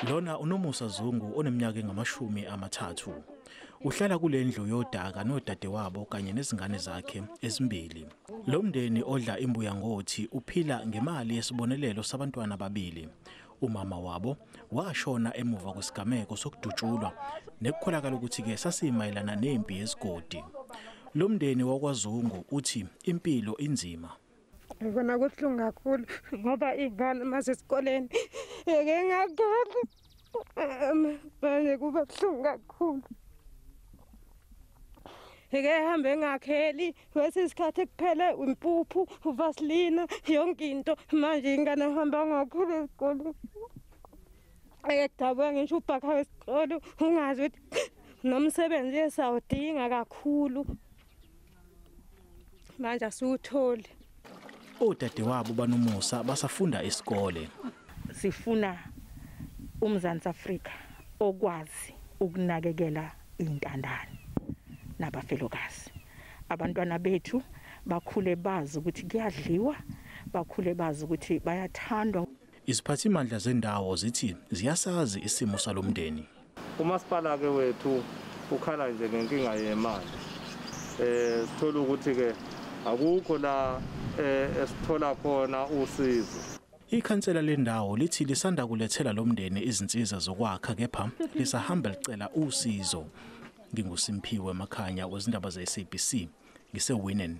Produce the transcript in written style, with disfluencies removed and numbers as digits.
Lona uNomusa Zungu oneminyaka engama-30. Uhlala kule ndlu yodaka nodadewabo kanye nezingane zakhe ezimbili. Lo mndeni odla imbuya ngothi uphila ngemali yesibonelelo sabantwana ababili. Umama wabo washona emuva kwesigameko sokudutshulwa nekukholakala ukuthi-ke sasimayelana nempi yesigodi. Lo mndeni wakwaZungu uthi impilo inzima. Ngibona kubuhlungu kakhulu ngoba iy'ngane masesikoleni eke ngakhali manje kuba buhlungu kakhulu. Eke hambe engakheli kwesinye isikhathi kuphele impuphu, uvaselina, yonke into. Manje ingane ihamba ngakhulu esikoleni. Eke kudabuka ngisho ubhakha wesikolo ungazi ukuthi nomsebenzi esawudinga kakhulu. Manje asiwutholi. Odadewabo banomusa basafunda isikole. Sifuna uMzantsi Afrika okwazi ukunakekela intandane nabafelokazi. Abantwana bethu bakhule bazi ukuthi kuyadliwa, bakhule bazi ukuthi bayathandwa. Iziphathimandla zendawo zithi ziyasazi isimo salomndeni. Umasipala ke wethu ukhala nje ngenkinga yemali. Sithola ukuthi ke akukho la esithola khona usizo. Ikhansela lendawo lithi lisanda kulethela lo mndeni izinsiza zokwakha kepha lisahamba licela usizo. NginguSimphiwe Makhanya wezindaba ze-SABC ngiseWinnen.